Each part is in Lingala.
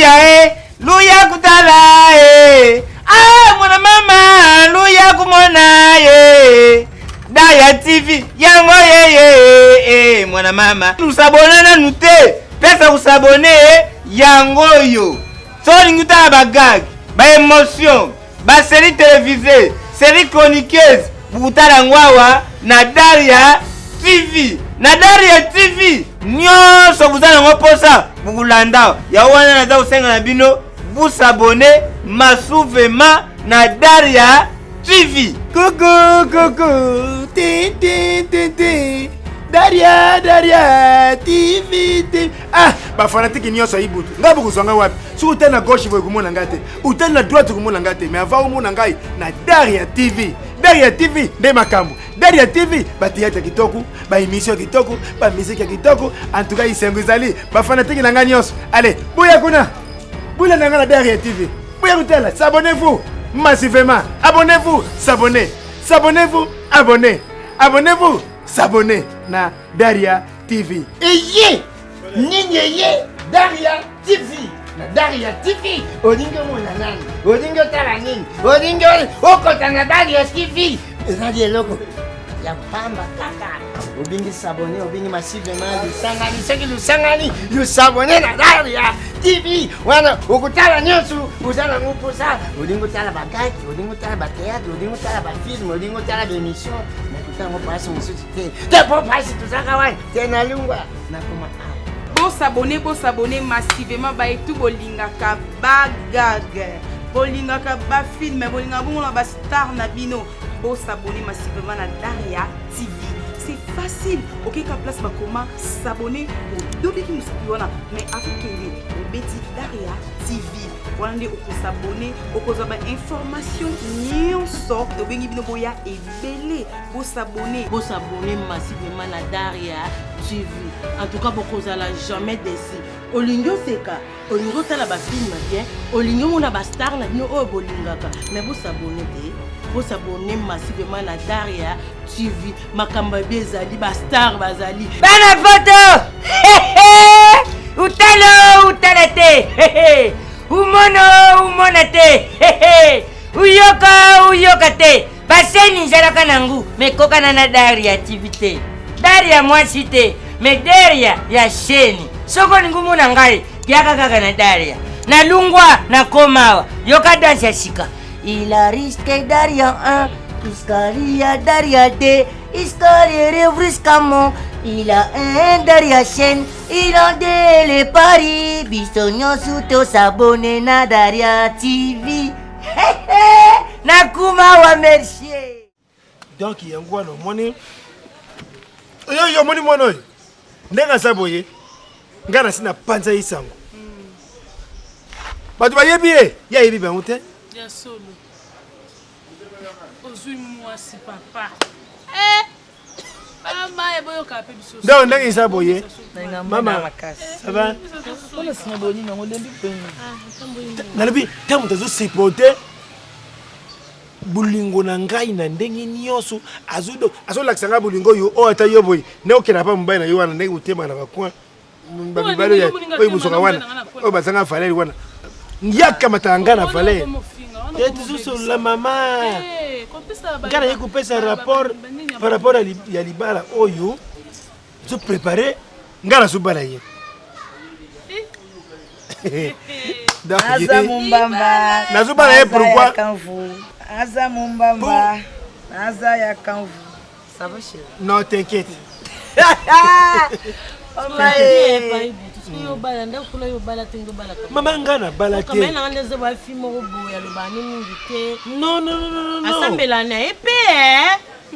Daria e luya kutala e ah mwana mama luya kumona ye Daria TV yango ye ye e mwana mama lusabone nanu te pesa kusabone yango oyo so olingi otala bagag baémotion basérie télévisée série chroniqueuse bukutala yango awa na Daria TV na Daria TV nyonso boza nango mposa bukulanda yango wana naza kosenga na bino busabone masuvema na Daria TV. Coucou, coucou, ti, ti, ti, ti. Daria, Daria, TV, TV. Ah, bafanatiki nyonso ya Ibutu. Ngai bokozwa ngai wapi? Soki otali na gauche boye komona ngai te. Otali na droite komona ngai te. Mais avant omona ngai na Daria TV. Daria TV nde makambo. Daria TV ba théâtre kitoko, ba émission kitoko, ba musique kitoko. En tout cas, isengo ezali. Bafanatiki na ngai nyonso. Allez, boya kuna. Boya na ngai na Daria TV. Boya kotala, s'abonnez-vous massivement. Abonnez-vous, s'abonnez. S'abonnez-vous, abonnez. Abonnez-vous, s'abonnez na Daria TV. Eye nini eye Daria TV na Daria TV olingi omona nani olingi otala nini olingi okota na Daria TV ezali eloko ya pamba kaka obingi sabone obingi massivement lusangani soki lusangani lusabone na Daria TV wana okotala nyonso oza nango mposa olingi otala bagaki olingi otala batheatre olingi otala bafilme olingi otala baémission nakotango mpasi mosusu te te mpo mpasi tozaka wana te nalungwa nakoma awa. Bosabone bosabone massivement baetu bolingaka bagag bolingaka bafilme bolingaka bongo na bastar na bino bosabone massivement na Daria TV c'est facile okeka place bakoma s'abonner odobiki mosapi wana mais akokende obeti Daria TV wana nde okosabone okozwa bainformation nyonso tobengi bino boya ebele bosabone bosabone massivement na Daria TV en tout cas bokozala jamais déçu olingi oseka olingi otala bafilme bien olingi omona bastar na bino oyo bolingaka mais bosabone te bosabone massivement na Daria TV makambo yabi ezali bastar bazali bana poto utalo utala te umono umona te uyoka uyoka te baseni ezalaka nangu mekokana na Daria TV te Daria mwasi te me Daria ya sheni soki olingi omona ngai yaka kaka na Daria nalungwa nakoma awa yoka danse ya sika il a risqué Daria 1 Iskaria Daria 2 Iskaria revriscamo il a un Daria chaîne il a deux les paris biso nyonso tosabone na Daria TV nakuma wa merci. Donc yango wana omoni oyo yo omoni mwana oyo ndenge aza boye ngai nasi napanza ye sango bato bayebi ye ye ayebi bango te ya solo ozwi mwasi papa eh! mama eboyoka mpe biso donc ndenge eza boye mama ça va nalobi ntango moto azosupporte bolingo na ngai na ndenge nyonso azolakisa ngai bolingo oyo oyo ata yo boye nde okenda pa mobali na yo wana ndenge otemaka na bacoin bamibali oyo bozwaka wana oyo bazanga valeur wana yakamataka ngai na valeur te tozosolola mama ngai naye kopesa rapport par rapport ya libala oyo ozoprépare ngai nazobala ye Aza mumbamba. Nazobala ye pourquoi? Aza mumbamba. Aza ya kanvu. Ça va chérie? Non, t'inquiète. Mama nga na bala te. Non non non non. Asambela na ye pe.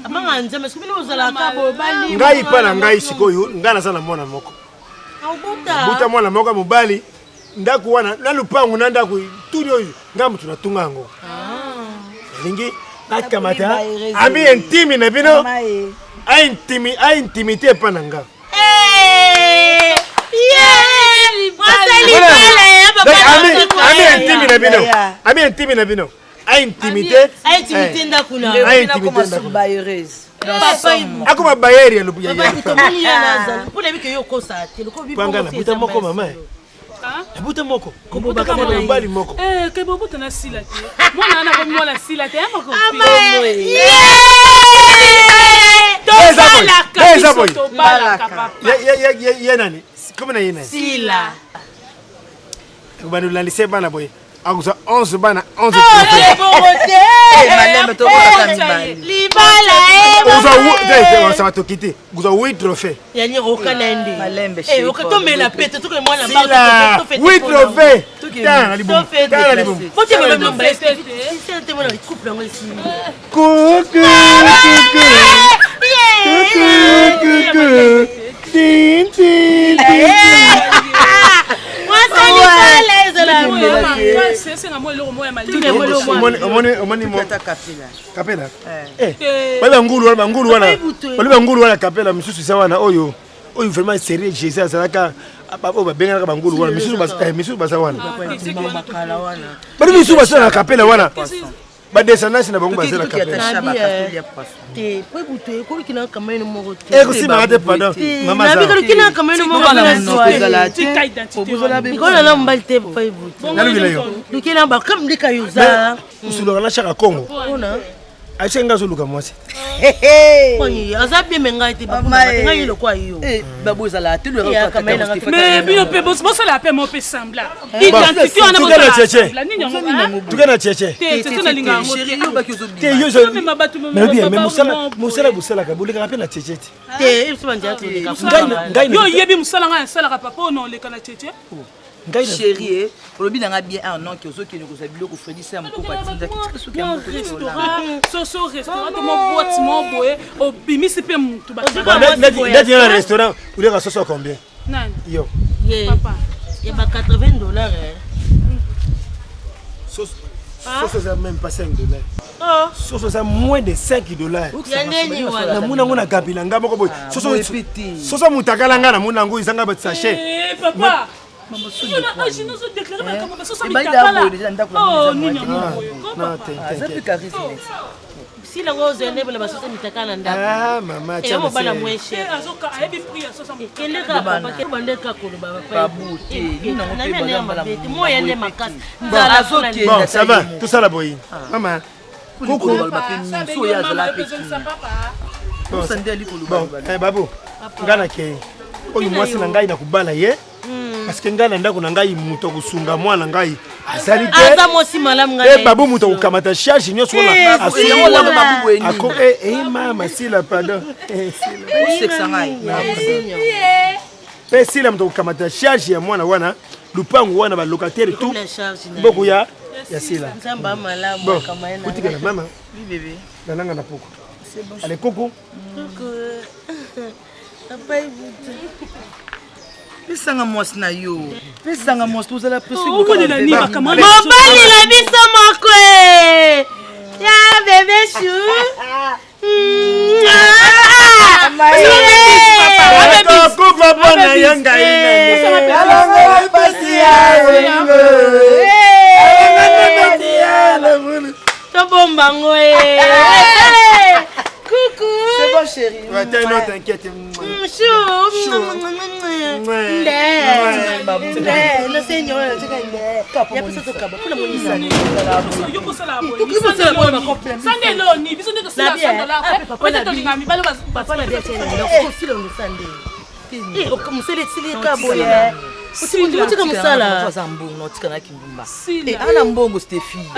Abanga nzambe soki bino bozalaka bobali. Ngai pa na ngai sikoyo ngai naza na mwana moko. Buta mwana moko ya mobali ndako wana na lupangu na ndako tuni oyo ngai moto natunga yango nalingi nakamata ami intime na bino aintimi aintimité epa na nga ami intime na bino ami intime na bino aintimité aintimité ndako na aintimité ndako bayereuse akoma bayeri ya lobuya panga na buta moko mama. Nabota moko. Mobali moko. Eh, ke bobota na sila te. Mwana wana akomi mwana sila te, moko. Tobalaka biso tobalaka papa. Ye nani? Komi na ye nani? Sila. Bando landise bana boye. Akozwa 11 bana 11 malembe tokolaka mibali. Libala eh. Ozwa toki te. Ozwa 8 trophée. Yani okana nde. Malembe Eh, oka tomela pete toke mwana Sila. 8 trophée. Tala na libumu. Tala na libumu. Bote mama mamba. Sila te mwana couple yango esili. Coucou coucou. Coucou coucou. Tin tin tin. Mwasa libala ezala. Omoni omoni omoni mo ata kapela. Kapela. Eh. Bali bangulu wana bangulu wana. Bali bangulu wana kapela misusu eza wana oyo oyo vraiment sérieux Jésus azalaka oyo babenganaka bangulu wana misusu misusu baza wana. Bali misusu baza na kapela wana. Ba descendance na bango baza na kapela. Te po ebutu ekoki na kamene moko te. Ekosimaka te pardon. Mama za. Nabiki na kamene moko na Likolo na mobali te po ebutu. Nalukela yo. Lukela ba kam ndika yo za. Usulaka na chaka Congo. Pona. Aisha nga azoluka mwasi. Poni aza bien me ngai te ngai lokwa yo. Babu ezala te Mais bino mpe bosala mpe mo mpe sembla. Identité wana bosala sembla nini yango? Tuka na cheche. Te cheche nalinga yango te. Te yo zo. Mais bien mais musala musala bosalaka bolekaka mpe na cheche te. Te biso bandia toleka. Ngai yo oyebi mosala ngai nasalaka papa oyo na oleka na cheche. Ngai chérie olobi na nga bien ah non ke ozokende kozwa biloko fredi se ya mokoko atindaki tika soki ya moto restaurant soso restaurant to mo boîte mo boye obimisi mpe mutu neti na restaurant oliaka soso ya combien? Nani? Yo. Papa. Ya ba 80 dollars. Soso soso eza même pas 5 dollars. Soso eza moins de 5 dollars. Namoni yango na gabi na ngai moko boye. Soso soso mutakala ngai namoni yango ezanga ba sachet. Eh papa. Sila ngo ozende bana basosa mitaka na ndako. Ah mama tia mobala moins cher. Kende kaka papa ke bande kaka koloba papa. Babu te nini yango pe baza mbala moya nde makasi. Nzala azokende. Bon, ça va, tout ça la boyi. Mama. Coucou. Koloba pe mingi so ya azala pe. Bon, eh babu. Nga na kei. Oyo mwasi na ngai nakobala ye. Parce que ngai na ndako na ngai moto akosunga mwana ngai azali te. Aza mwasi malamu ngai. Eh babu moto akokamata charge nyonso wana. Asunga. Ako eh eh mama Sila pardon. Eh Sila. Osekisa ngai. Pe Sila moto akokamata charge ya mwana wana lupango wana ba locataire tout. Mboko ya ya Sila. Nzamba malamu Bon, kama ena. otikala mama. Oui bébé. Nananga na poko. Allez coucou. Coucou. Papa Ibutu. Pesanga mwasi na yo. Pesanga mwasi tozala pressé. Mobali na biso moko e. Ya bébé chou. Kufa mpona yo ngai alongoli pasi ya bolingo tobomba ngo e. Coucou. C'est bon chérie. Ouais, non, t'inquiète. Chou. Nde. Nde. Nase nyoro tika nde. Ya pesa tokaba mpona monisa. Sande eloni biso nde tosala 100 dollars te tolinga mibali papa na biso osila onisa nde. Mosala esili ka boye. Otika mosala. Aza mbongo otika na kindumba. Ana mbongo Stephie.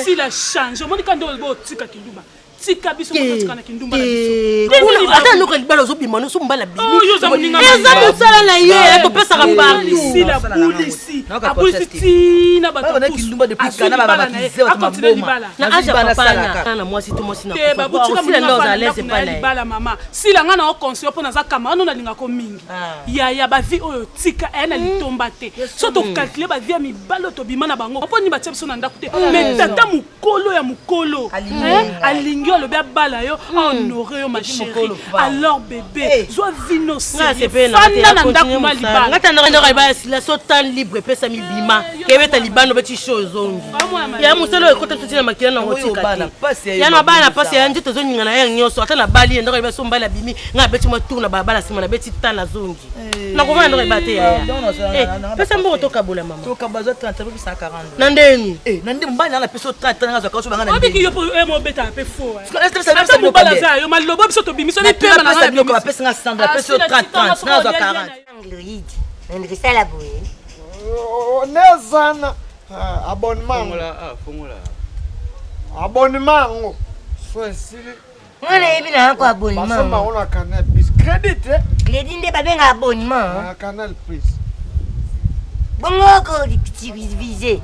Sila change omoni ka nde otika kindumba. Tika biso moto tika na kindumba na biso. Ata noka libala ozobima nyonso mobali abimi. Yo oza moninga Eza mosala na ye topesaka partout. Sila bulisi. Abulisi tina bato. Bana kindumba depuis kana ba ba kize ba maboma. Na age ya papa na mwasi to mwasi na te babutika sila nde oza à l'aise epai na ye. libala mama. Sila nga na oconseille mpo naza kama wana nalingako mingi. Yaya ba vie oyo tika aya na litomba te. So tocalcule ba vie ya mibali oyo tobima na bango. Mpo nini batia biso na ndako te. Mais tata mokolo ya mokolo. Alingi. Yo alobi abala yo, ahonore yo ma chérie. Alors bébé, zwa vino sérieux. Fanda na ndako ma libala. Nga tandaka ndako libala sila so temps libre epesami bima. Kebeta libanda obeti show ezongi. Ya mosala oyo ekota biso ti na makila na yango tika te. Ya na bana pasi ya nzoto ezoningana ya nyonso ata na bali ye ndako libala so mobali abimi nga abeti mwa tour na balabala nsima nabeti temps nazongi. Nakovanda ndako libala te yaya. Eh, pesa mbongo tokabola mama. Tokabola zwa 30 pesa 40. Na ndeni. Eh, na nde mobali na pesa 30 nga zwa kaso banga na. Obiki yo po eh mobeta pe faux. Ata mobali aza yo maloba biso tobimisi ni pema na nga biloko bapesa nga 100 bapesa yo 30 30 nga zwa 40. Angloïde. Nandikisala boye. Nezana abonnement. Fongola, fongola. Abonnement yango. So esili. Nga nayebi na yango abonnement. Basomba yango na Canal Plus. Crédit te. Crédit nde babenga abonnement. Na Canal Plus. Bongo koactiviser.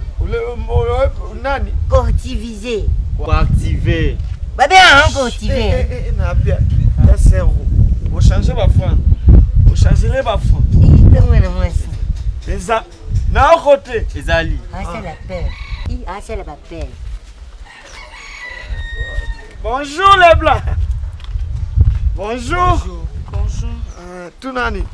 Nani? Koactiviser. Koactiver. Babenga yango koactiver. Na bia. SRO. Ochange ba franc. Ochangele ba franc. Ite mwana mwasi. Eza na okote. Ezali. Asala peur. Asala ba peur. Bonjour les blancs. Bonjour. Bonjour. Bonjour. Tunani.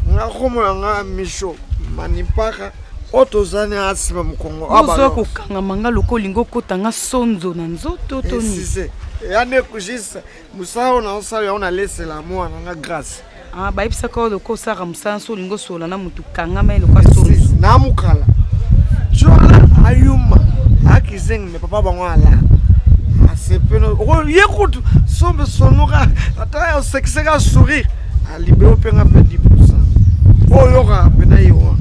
Nga komona nga Micho Manimpaka oyo tozani asima mokongo ozo kokangama nga lokola olingi okota nga sonzo na nzoto to nini ya nde juste mosala oyo naosala yango nalesela mwana nga grâce ah, bayebisaka oyo lokola osalaka mosala nso olingi osolola na motu kangama ye lokola sonzo na mokala joala ayuma akizengi me papa bango ala asepeli ye kutu sombe sonoka ata osekiseka sourire alibero mpe nga mpe 10 pourcent oyo oyokaka mpena ye wana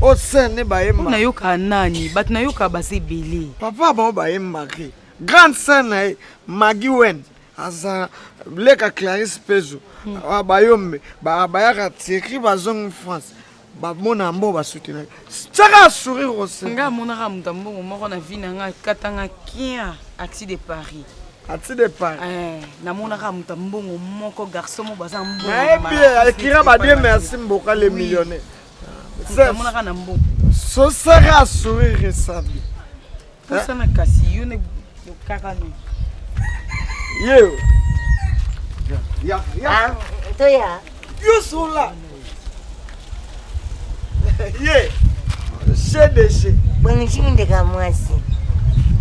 osene bayemba nayokaka nani bato nayokaka baza ebele papa bango bayembaki grande sœur na ye magi wen aza leka clarisse pezo hmm. Bayombe bayaka Thierry bazongi France bamona mbongo basoutenaki tiaka sourire ose nga amonaka moto ya mbongo moko na vie na nga akatanga kia axi de Paris ati de Paris eh, namonaka moto ya mbongo moko garçon moko baza mbongo nayebi akira badie merci mboka le millionnaire namonaka na mbongo sosaka sourire esabi Pusana kasi yo ne kaka no. Yo. Ya ya. Ah, toya. Yo sola. Ye. CDG. Bongisi ndeka mwasi.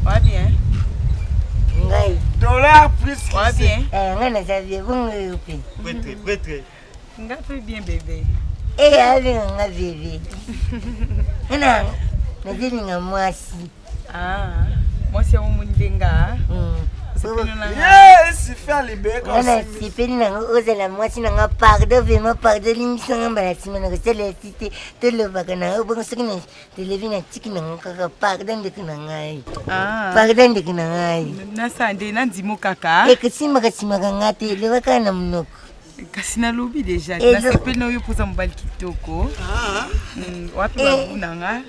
Wa bien. Ngai. Dollar plus. Wa bien. Eh, ngai naza bien bongo yo pe. Prêtre, prêtre. Nga pe bien bébé. Eh, abenga nga bébé. Nga nazolinga mwasi. Ah, mwasi yango omoni nde nga. Nga nasepeli nango ozala mwasi na nga pardon vraiment pardon limbisa nga mbala nsima na kosala esi te tolobaka na yo bongo soki na televi natiki nango kaka pardon ndeko na ngai pardon ndeko na ngai nasala nde nandimo kaka ekosimbaka simbaka nga te loba kaka na monoko Kasi nalobi deja nasepeli na oyo mpoza mobali kitoko wapi babu na nga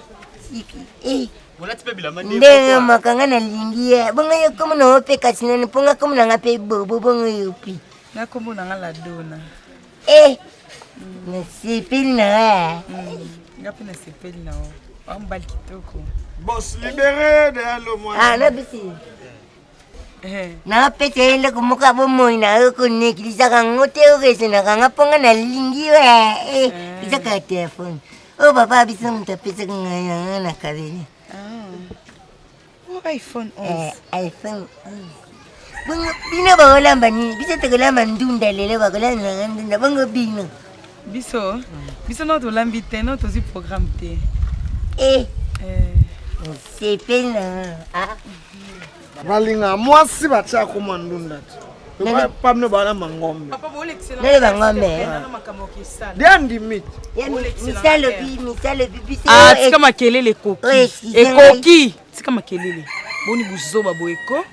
ndenge makanga nalingi ye bongo yo kombo na yo mpe kasi nani mpo nga kombo na nga mpe bobo bongo yo mpe nga kombo na nga ladona e nasepeli na nga nga mpe nasepeli na yo wa mobali kitoko Boss libéré de le ah nabisi Napesa ye eloko moko ya bomoi na yo konekilisaka yango te oresenaka nga mpo nga nalingi yo eh, eh, eza kaka telefone oyo papa biso moto apesaki ngai yango na kabeli Oh, iPhone 11. Eh, iPhone 11. Bongo bino bakolamba nini? Biso tokolamba ndunda lelo bakolamba nanga ndunda bongo bino. Biso biso no tolambi te no tozwi programme te. Eh. Eh. Sepeli na ah. Balinga mwasi batia koma ndunda te. Pamne bana mangombe. Nele bangombe. Dia ndimi. Misalo bi misalo bi biso. Ah tika makelele ekoki. Ekoki. Tika makelele. Boni buzoba boyeko.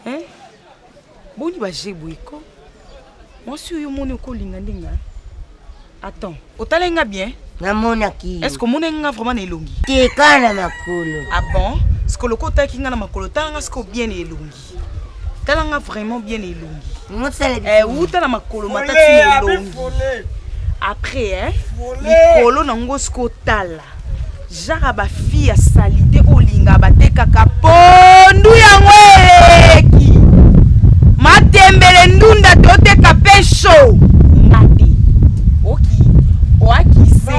Hein? Boni ba je boyeko. Mwasi oyo omoni okolinga ndenge. Attends, otala nga bien? Namonaki. Est-ce que omoni nga vraiment na elongi? Te kaka na makolo. Ah bon? Siko loko otaki nga na makolo, tala nga siko bien na elongi. Tala nga vraiment bien na elongi. Mosala Eh, uta na makolo matati na elongi. Après, hein? Likolo na ngo siko tala. Genre ba fille ya salite olinga batekaka pondu yango eleki. Matembele ndunda toteka pe show. Nga te. Oki. Oakise.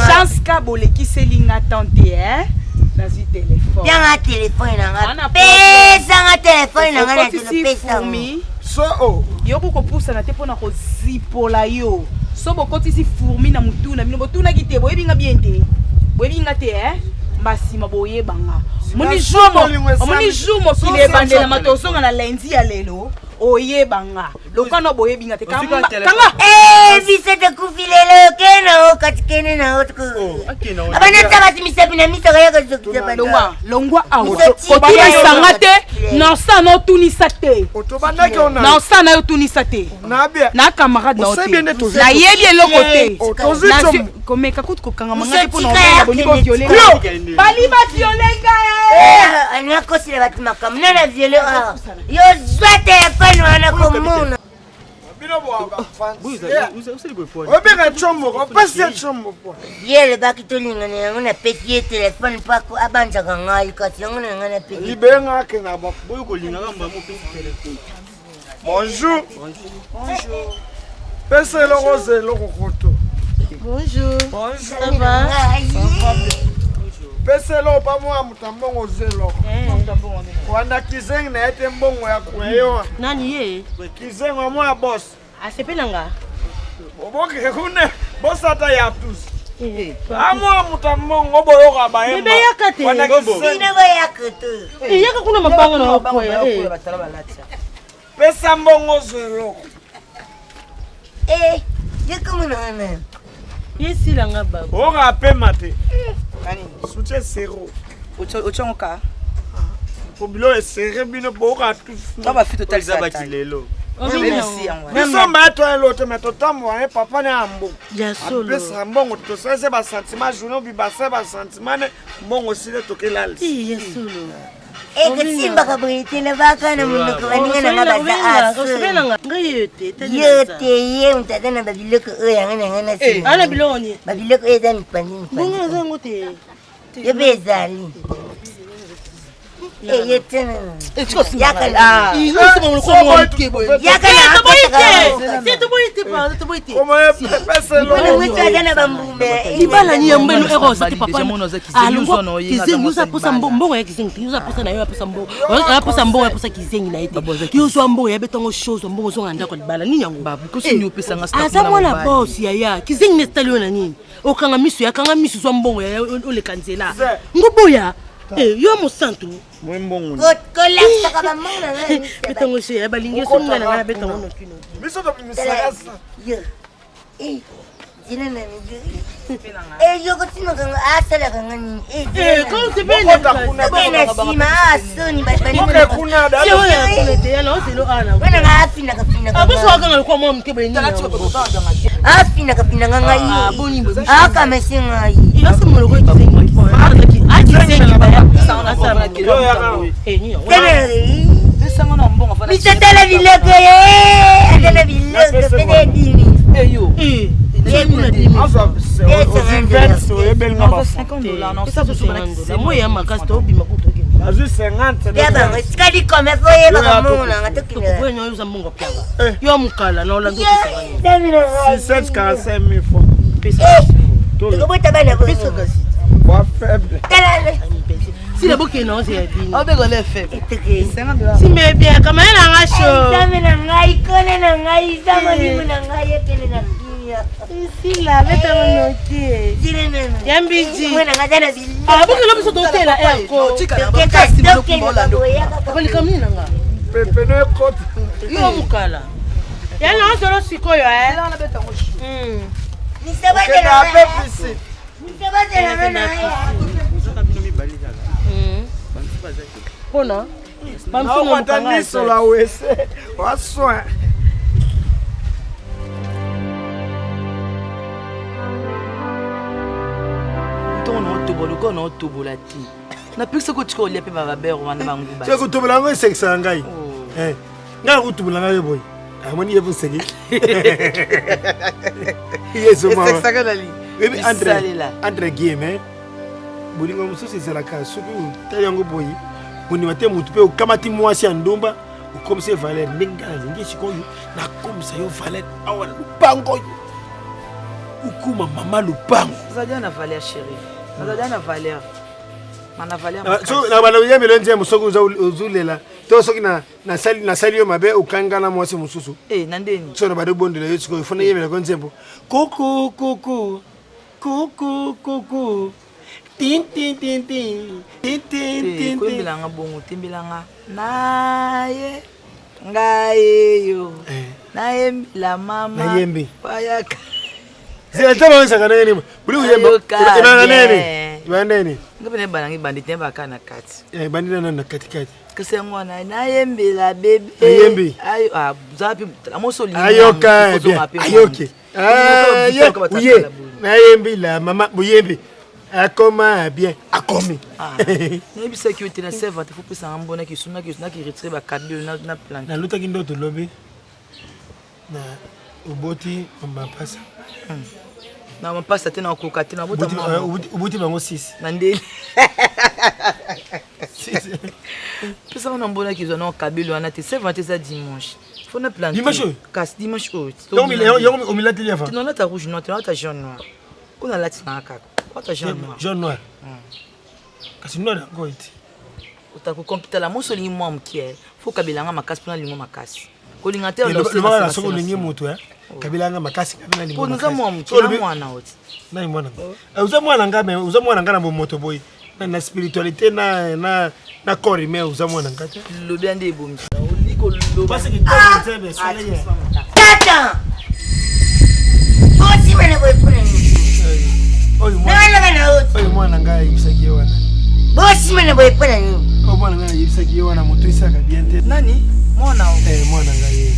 Chance ka bolekiseli nga temps te hein. Nazwi telefone. Pianga telefone na nga. Pesa nga telefone na nga na pesa. So oh. Yo kokopusana te pona kozipola yo. So bokotisi fourmi na mutu na bino botunaki te boyebi nga bien te. Boyebi nga te hein. Mbasima boyeba nga. Omoni jour omoni jour mokili ebandelama tozonga na lundi ya lelo oyeba nga lokano boyebi nga te kanga eh, biso tokufi lelo kende na o kati kende na o oh, abanda ta bato misapi na miso kaya kozokisa bato longwa longwa awa kotunisa nga te na osala na otunisa te na osala na yo otunisa te na camarade na yo te nayebi eloko te komeka kutu kokangama ngai te mpo na obela boni boviole bali baviole ngai nakosela bato makambo nana viole awa yo zwa telefone wana komona obenga combo opesi ye combo po ye alobaki tolingana yango napesi ye telefone mpo abanzaka ngai kasi yango na ngai napesi libenga akenda bonjour bonjour pesa eloko oza eloko koto bonjour bonjour ça va pesa eloko pa mwa moto ya mbongo ozwa eloko eh. wana kizengi na ye te mbongo ya kueyo nani ye kizengi wa mwa bos asepe na nga oboke kuna bosata ya tous eh. amwa moto ya mbongo boyoka bayemba yaka te bino boyaka te eh, yaka kuna mabanga na okwea pesa mbongo ozwa eloko Eh, ye komona wana. Ye sila nga baba. Oka apema te. Soutien zero. Otyango ka. Po bilo esere bino boka tous. Ba ba fito talisa baki lelo. Biso mbaya to elo te mais totambola ne papa ne ya mbongo. Ya solo. Apesa mbongo tosalise ba sentiment journée obibasa ba sentiment ne mbongo sile tokelali. Ya solo. ekosimbaka boye te lobaka na monoko baninga na nga baza yo te ye moto aza na babiloko oyo yango na ngai na babiloko oyo eza mipanzi mipanzi yo mpe ezali yo te aza na bambuma libala ni ya mbeno ero te papa kizengi oza posa mbongo ya kizengi te oza posa na yo aposa mbongo aposa mbongo aposa kizengi na ye te yo ozwa mbongo ya betango chose mbongo ozonga ndako ya libala nini yango aza mwana bos yaya kizengi na etali yo na nini okanga miso ya kanga miso zwa mbongo ya oleka nzela ngoboya yo mosantu kolakisaka bambongo na ngai betango se balingi yo songa na ngai betango nokino biso tobimisaka Zina na Eh, yo kotinaka nga asalaka nga nini? Eh, na nsima asoni bato bana nga afinaka finaka afinaka finaka ngai akamese ngai biso tala biloko ye ata na biloko pene edimi moya makasi tobima azwi 50 ya bango etikali kome po oyebaka mbongo nanga tokende mbongo pianga yo mokala na olandi 645 000 francs tokobota bana boa faible sila bokende na oze ya bino obekole faible simbe bien kamaya na nga sho nzambe na ngai kone na ngai eza molimo na ngai ekende na kimia sila beta monoki ya mbiji bokelo biso totela eko likambo nini na nga pepeno ekota yo mokala ya na ozolo sikoyo mpona naokwata liso la wese wasoin ntongo na otobola lokola na otobola te napekisa kotika olia mpe bababere wana banguba soki kotobola yango esekisaka ngai oh. eh, ngai nakotobola ngai boye amoni ye boseki entre guillemets bolingo mosusu ezalaka soki otali yango boye kondima te motu mpe okamati mwasi ya ndumba Okomisa ye valeur ndenge ngai nalingi sikoyo nakomisa yo valeur awa na lupango oyo. Okoma mama lupango. Azali na valeur chérie. Azali na valeur. Mana valeur. Ah, na bana oyembela nzembo soki ozolela to soki nasali yo mabe okangi nga na mwasi mosusu. Eh, na ndeni. Soki na bado bondela yo sikoyo fo nayembela ko nzembo. Kuku kuku kuku kuku tin tin tin tin tin tin tin. Koyembela nga bongo tembela nga naye ngai yo eh. nayembela mama nayembi bayaka zela ntango oyesaka ndenge nini buli koyemba ebanda nini ebanda nini nga pene ebanda ebandi te baka na kati eh, ebandi nana na katikati kasi yango wana nayembela bebe nayembi ah, za mpe amoso ayoka bien ayoki ah, ye nayembi la mama boyembi akoma bien akomi ah, nayebisaki yo te na servante fo pesanga mbo naki retire bakabelo na plante nalutaki ndoto lobi na oboti mapasa hmm. na mapasa te nakoka te oboti bango 6 na ndeli pesanga na mbo naki zwa na kabelo wana te servante eza dimanche fo na plante dimanche oyo kasi dimanche oyo yango omilateli avant nalata rouge noir te nalata jaune noir oyo nalati nanga kaka ata jaune noir jaune noir hmm. kasi noir yango ete otakokompitala mosi olingi mwa moke fo kabela nga makasi mpona lingo makasi kolinga te lobaka soki olingi moto eh, oh. kabela nga makasi oza mwa moke na mwana oti nani mwana eh, oza mwana nga me oza mwana nga na bomoto boye na spiritualité na na na corps humain oza mwana nga te lobi nde ebomisa olingi koloba ah! tata osima na boye mpona nini nalaka na oti oyo mwana ngai ayebisaki ye wana bosima na boye mpona nini oyo mwana ngai ayebisaki ye wana moto esaka bien te nani mwana eh, mwana ngai ye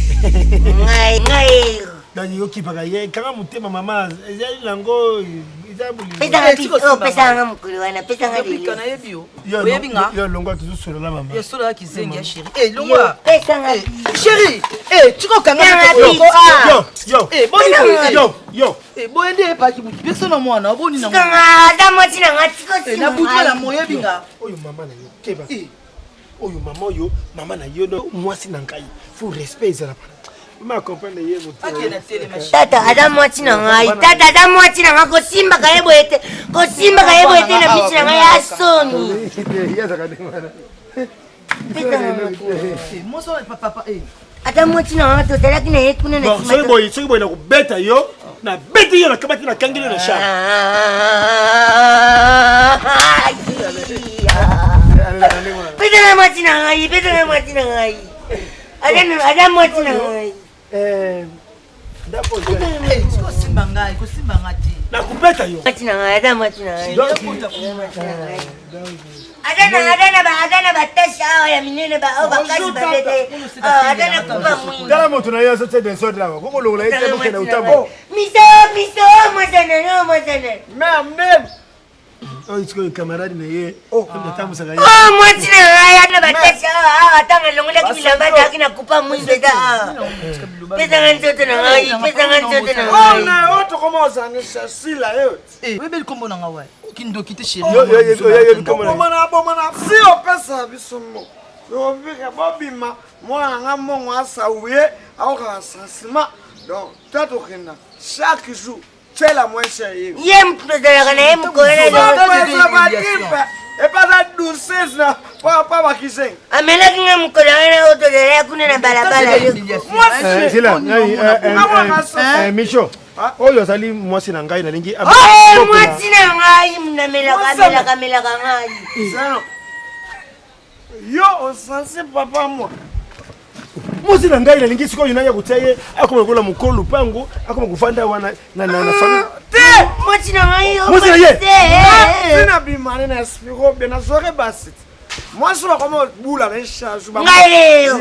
ngai ngai donc yokipaka ye kanga motema mama ezali nango eza bolingo mokolo wana pesanga nayebi yo oyebi nga yo longwa tozosolola mama yo sololaka kizengi ya chéri eh longwa pesanga eh, chéri eh tika okanga yo yo eh boni yo yo eh boye nde epaki butu biso na mwana oboni na mwana aza mwasi na nga tika eh, na butu na moyebi nga oyo mama na yo keba eh. Oyo mama oyo mama na yo no mwasi na ngai faut respect ezala pana mama comprendre ye moto tata aza mwasi na ngai tata aza mwasi na ngai kosimbaka ye boye te kosimbaka ye boye te na miso na ngai ya soni ata mwasi na ngai tozalaki na ye kuna na soki boye soki boye nakobeta yo nabeti yo nakabati nakangeli yo na chambre pesa na mwasi na ngai pesa na mwasi na ngai aza mwasi na ngai kosimba ngai kosimba ngai te nakobeta yo mwasi na ngai aza mwasi na ngai aza na batashe awa ya minene baoyo bakasi babete aza na kuba mwingi tala moto na ye azotia desordre awa kokolongola ye te bokende otambo miso miso mwasana no mwasana meme oyo sikoyo camarade na ye atambusaka ye oh mwasi na ngai ana batashe awa awa ntango alongolaki bilamba azalaki na kupa mwindo eza awa pesanga nzoto na ngai pesanga nzoto na ngai Eh, oyebeli nkombo na nga wa kindoki te chéri si opesa biso mbongo tokobika bobima mwana na nga mbongo asauye aokaka sentiment donc ta tokenda chaque jour tiela moins cher ye ye moto tozalaka na ye mokolo epaza douceuse na pa bakisengi amelaki nga mokolo wana oyo tozalaki kuna na balabala micho Ah, oyo azali mwasi na ngai nalingi oh, mwasi na ngai namelaka amelaka amelaka ngai yo osansi papa mwa mwasi na ngai nalingi sikoyo naya kotia ye akoma lokola mokolo lupango akoma kofanda wana na famille te mwasi na ngai mwasi na ye tina bimane na spiro bien nazwaki basi mwasi bakoma bula na charge ngai lelo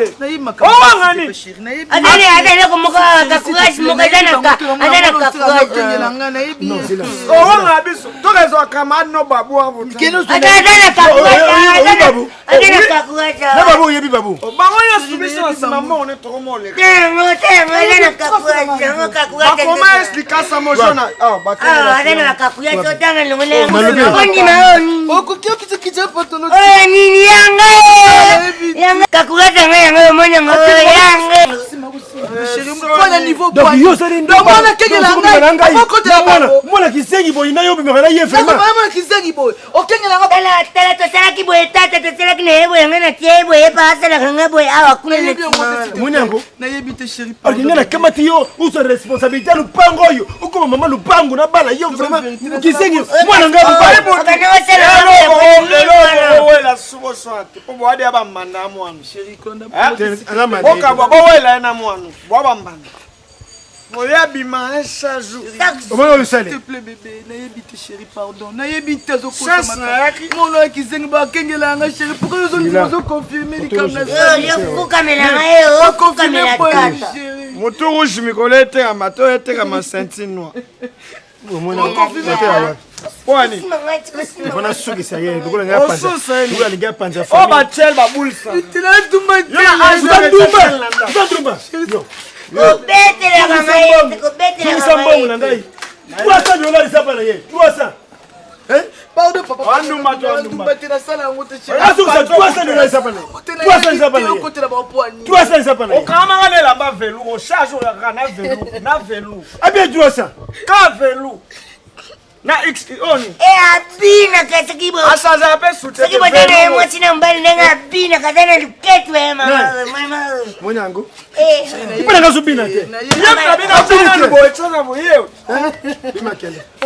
owangani azali aza eloko moko ka courage moko eza na ka aza na ka courage owanga biso tokezwa camarade no babu aza na ka courage. Na babu oyebi babu. Bango nyonso biso na nsima mbongo ne tokomoleka. Bakoma likasa mojona. Oyo nini yanga yanga kakurata nga yanga omoni yango yanga Donc yo osali ndomwana kizengi boye na yo obimaka na ye vraiment kizengi boye okengela nga tala tala tosalaki boye tata tosalaki na ye boye nga na tie ye boye pa asalaka nga boye awa kuna moni yango nayebi te chéri olingi nga nakamati yo ozwa responsabilité ya lupango oyo okoma mama lupango na bala yo vraiment kizengi mwana nga owela sukosoa te mpo boadi ya bambanda ya mwana bokabwa bowela ye na mwana bwa bambanda moya bima un chaque jour omoni oyo osali S'il te plaît bébé nayebi te chéri pardon nayebi te azokosamono ya kizengi bakengela yanga chéri pourquoi ozondima ozoconfirme likambo yofukamela ngai ofukamela tata motu rouge mikolo etekama to etekama ceinture noire Pwani. Mpona sukisa ye lokola ngai apanza. Lokola alingi apanza famille. Oh batiel babulisa. Tela tumba te. Oza ndumba. Yo. Kobetelaka ngai kobetelaka ngai. mbongo na ngai. 300 dollars eza pa na ye. 300. Pardon papa. Andumba to andumba. Te nasala yango te chéri. Azongisa 300 dollars eza pa na ye. 300 eza pa na ye. 300 eza pa na ye. Okamanga lela ba velu, o charge oyaka na velu, na velu. Abia 300. Ka velu. na x oni e abinaka soki asanzaka mpe soki botana ye mwasi na mobali ndenge abinaka aza na luketu ye mama moni yango mpo nanga azobina te boye tsoka boye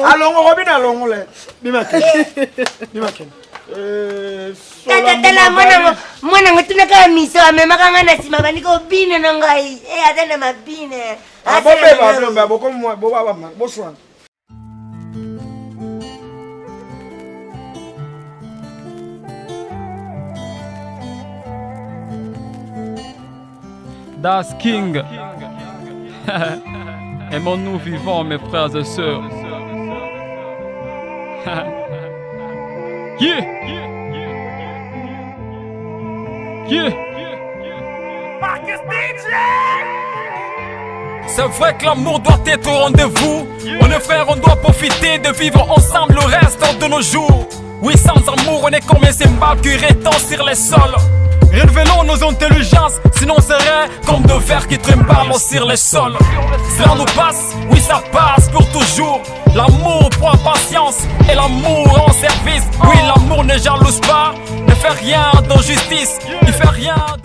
alongo kobina alongole bimakende tata tala mwanango mwanango tunaka miso amemaka ngai na nsima bandi kobina na ngai e aza na mabina bobeba bokomwa boswana Das King. Aimons-nous vivants, mes frères et sœurs. yeah. Yeah. C'est vrai que l'amour doit être au rendez-vous. On est frères, on doit profiter de vivre ensemble le reste de nos jours. Oui, sans amour, on est comme un cymbales qui rétend sur les sols. Révélons nos intelligences, sinon on serait comme de vers qui trimbalent sur les sols. Cela nous passe, oui ça passe pour toujours. L'amour prend patience et l'amour en service. Oui, l'amour ne jalouse pas, ne fait rien d'injustice, il fait rien de...